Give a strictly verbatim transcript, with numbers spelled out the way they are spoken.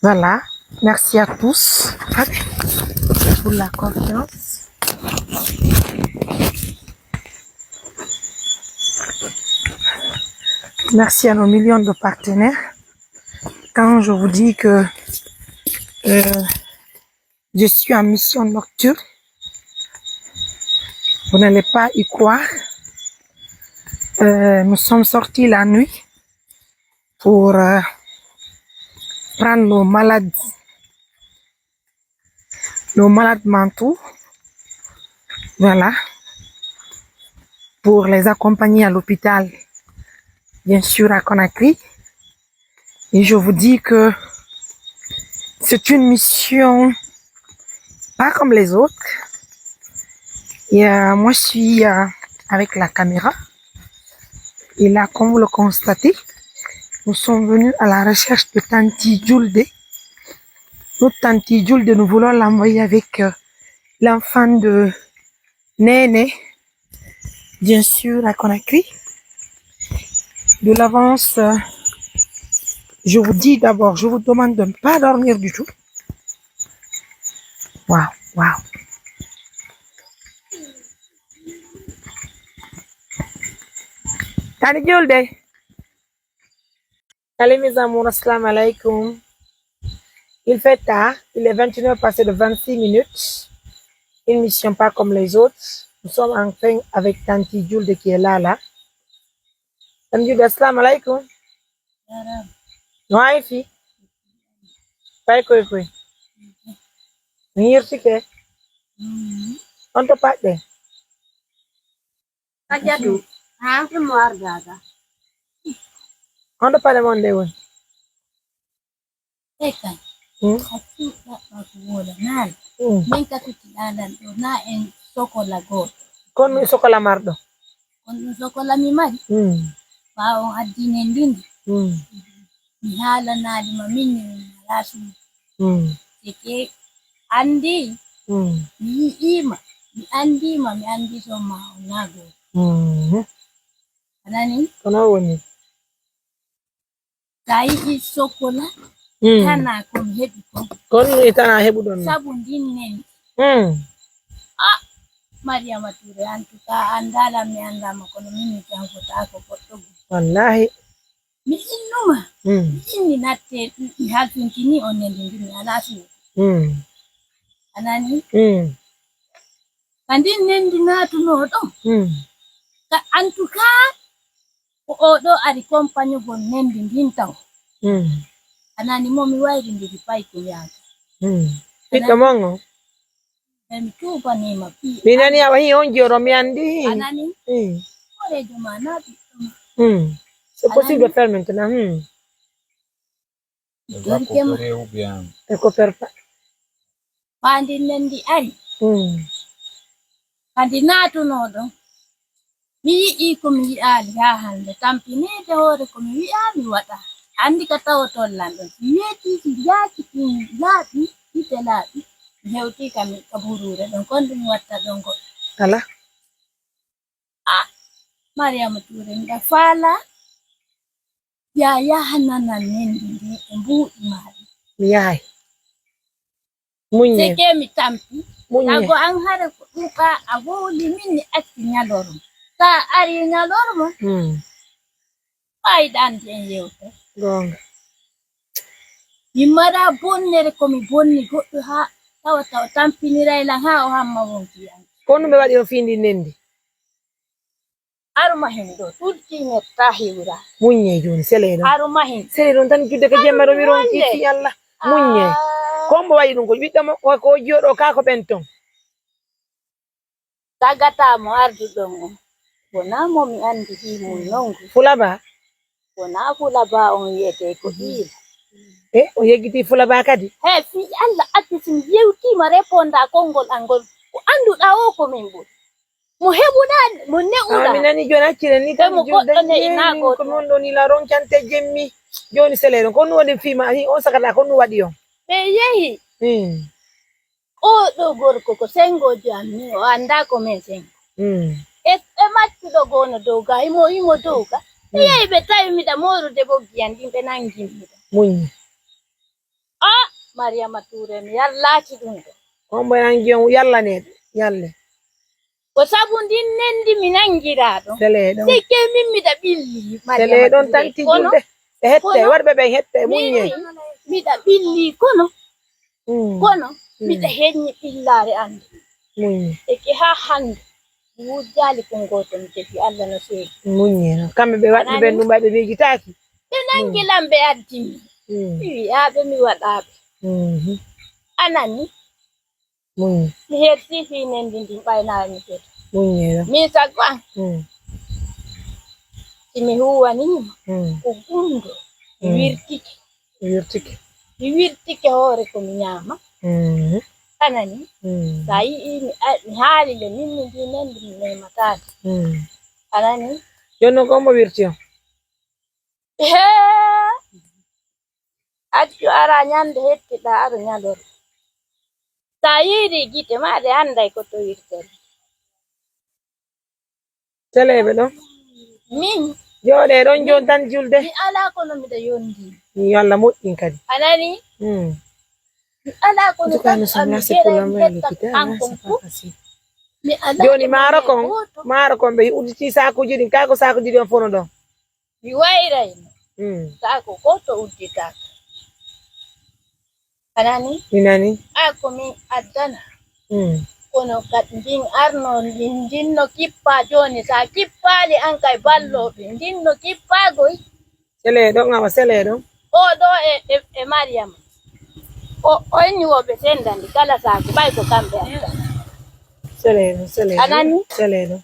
Voilà. Merci à tous pour la confiance. Merci à nos millions de partenaires. Quand je vous dis que, euh, je suis en mission nocturne, vous n'allez pas y croire. Euh, nous sommes sortis la nuit pour, euh, prendre nos malades, nos malades mentaux. Voilà. Pour les accompagner à l'hôpital, bien sûr, à Conakry. Et je vous dis que c'est une mission pas comme les autres. Et, euh, moi, je suis, euh, avec la caméra. Et là, comme vous le constatez, nous sommes venus à la recherche de Tanti Julde. Notre Tanti Julde, nous voulons l'envoyer avec, euh, l'enfant de Néné, bien sûr, à Conakry. De l'avance, euh, je vous dis d'abord, je vous demande de ne pas dormir du tout. Waaw, waaw. Tanti Julde. Allez, mes amours, assalamu alaikum. Il fait tard, il est vingt et une heures passées de vingt-six minutes. Une mission pas comme les autres. Nous sommes enfin avec Tanti Julde qui est là, là. Tanti Julde, assalamu alaikum. Jaaraama. No hay fi? Pay koy koy. Mi yirtike. Mm. On to paɗɗe. Hajjatu, ha? Ɗum mo ardaaka. On to paɗɗe mon de woni. E kay. Hmm? Haccu ɗaɓɓa ko wola naan. Hmm. Min ka tutti ɗaɗan ɗo na en sokola gooto. Kon ɗum sokola marɗo? Kon ɗum sokola mi mari. Hmm. Ɓaawo on addinen ndin. Hmm. Mi haalanaali ma min ni min alaa suudu. Hmm. Seke anndi. Hmm. Mi yi'ii ma. Mi anndii ma. Mi anndii son ma on naa gooto. Hmm. A nani? Ko non woni. Sa yi'i sokola, mm, tana kon heɓi kon. Kon mi tana heɓuɗon non. Sabu ndin nen. Mm. Ah, Mariama Touré, en tout cas, anndaala mi anndaama, kono min mi janfotaako goɗɗo gum. Wallahi. Mi innuma. Mm. Mi inni natte, mi halfinki ni on nendi ndin mi alaa suudu. Mm. A nani? Mm. Ka ndin nendi naatunoo ɗon. Mm. Ka, en tout cas, ko oo ɗoo ari compagnugol nendi ndin taw. Mm. A nani mo mi wayrindiri pay ko yaata. Mm. Ɓiɗɗo mon on? E mi tuubanii ma fii. Mi nani a wahi on joro mi anndi. A nani? Mm. Hooreejo ma naa ɓiɗɗo ma. Mm. C'est possible de faire maintenant. Mm. Dorke ma. E ko perpa. Faa ndin nendi ari. Mm. Ka ndi naatunoo ɗon. Mi yi'ii ko mi yi'aali haa hannde. Tampineede hoore ko mi wi'aa mi waɗaa. Anndi ka tawoton lan ɗon. Mi weetii si jaaki ɗin laaɓi, gite laaɓi. Mi hewtii ka mi, ka buruure ɗon. Kon ɗum watta ɗon goɗɗo. Alaa. Ah, Mariama Touré, miɗa faalaa. Yaa yaha nanan nendi ndi e mbuuɗi maa ɗi. Mi yahay. Muññe. Seke mi tampi. Muññe. Tago an hare ko ɗum ka a wowli min mi acci ñalorma. Sa ari ñalorma. Hmm. Fayda andi en yewte. Goonga. Mi mara bonnere ko mi bonni goɗɗo haa tawa tawa tampiniray lan haa o hamma wonki an. Ko ɗum ɓe waɗi on fii ndi nendi? Aruma hin ɗo, tulti ñetta hiwra. Muññe jooni, sele ɗon. Aruma hin. Sele ɗon tan judde ka jemma ɗo, mi ronki fi Allah. Muññe. Ah. Ko mbo waɗi ɗum ko ɓiɗɗo mo, ko, ko jooɗo ka ko ɓen ton. Tagata mo arduɗon on. Wonaa mo mi anndi fii mum non ngu. Fulaba? Wonaa Fulaba on wi'etee ko Iila. E, o yeggitii Fulaba kadi? He, fii Allah accu si mi yewtiima reponda konngol an ngol. Ko annduɗaa o ko min ɓuri. Mo heɓuɗaa, mo ne'uɗaa. Ah, mi nani jooni accire ni tan mo goɗɗo ne'i naa gooto. Ko mi wonɗo ni la ronkante jemmi. Jooni seleeɗo, ko nu waɗi fii ma, hi, on sakata, ko nu waɗi on? Ɓe yehi. Hmm. Oo ɗoo gorko ko senngoojo am ni, o anndaa ko men senngo. Hmm. E, e maccuɗo goo no dow ga, himo, himo dow ga. Ɓe yehi ɓe tawi miɗa moorude boggi an ɗin, ɓe nanngi miɗa. Muññi. Mariama Tuure, mi yallaaki ɗum ɗo. On mo nangi on yallaneede, yalle. Ko sabu ndin nendi mi nangiraa ɗon. Selee ɗon. Sikke min miɗa ɓilli, Mariama Selee ɗon Tuure. Tanti kono, julde. E hette, kono, warɓe ɓen hette, min muññe. Miɗa ɓilli, kono, mm, kono, mm, miɗa heññi ɓillaare an. Muññe. E ke haa hannde, mi wujjaali ko ngooto, mi tefi Allah no feewi. Muññe non. Kamɓe ɓe waɗi ɓen ɗum ɓay ɓe miijitaaki. Ɓe nangi lan, ɓe addi mi. Mm. Mi wi'aaɓe, mi waɗaaɓe. Mhm. A nani? Muññe. Mi hertii fii nendi ndin ɓay naa mi foti. Muññe non. Min sago an. Mm. Si mi huuwanii ma, mm, ko gunndoo. Mi, mm, wirtike. Mi wirtike. Mi wirtike hoore ko mi ñaama. Mm. A nani? Mm. So a yi'ii mi, a, mi haali le, min mi ndii nendi mi memataake. Mm. A nani? Jooni non ko hombo wirti on? Hee! Accu ara ñande hettiɗaa, aɗa ñalorɗaa. Sa yiiri gite maa, ɗe annday ko to wirtete. Seleeɓe ɗon. Min. Jooɗee ɗon jooni tan julde. Mi alaa kono miɗa yondii. Yo Allah moƴƴin kadi. A nani? Mm. Mi alaa kono tan mi geray mi hetta kankon fu. Mi alaa. Jooni maaro kon, maaro kon ɓe udditii saakuuji ɗin, kaa ko saakuuji ɗin on fono ɗon? Mi wayrayno. Mm. Saako gooto udditaaka. A nani? Mi nani. A ko min addana. Mm. Kono kadi ndin arno, ndin, ndin no kippaa jooni. Sa kippaali an kay ballooɓe, ndin no kippaa goy. Selee ɗon, awa selee ɗon. Oo ɗoo e, e, e Mariama. O, o inni wo ɓe sendandi kala saako, ɓay ko kamɓe addana. Selee ɗon, selee ɗon. A nani? Selee ɗon.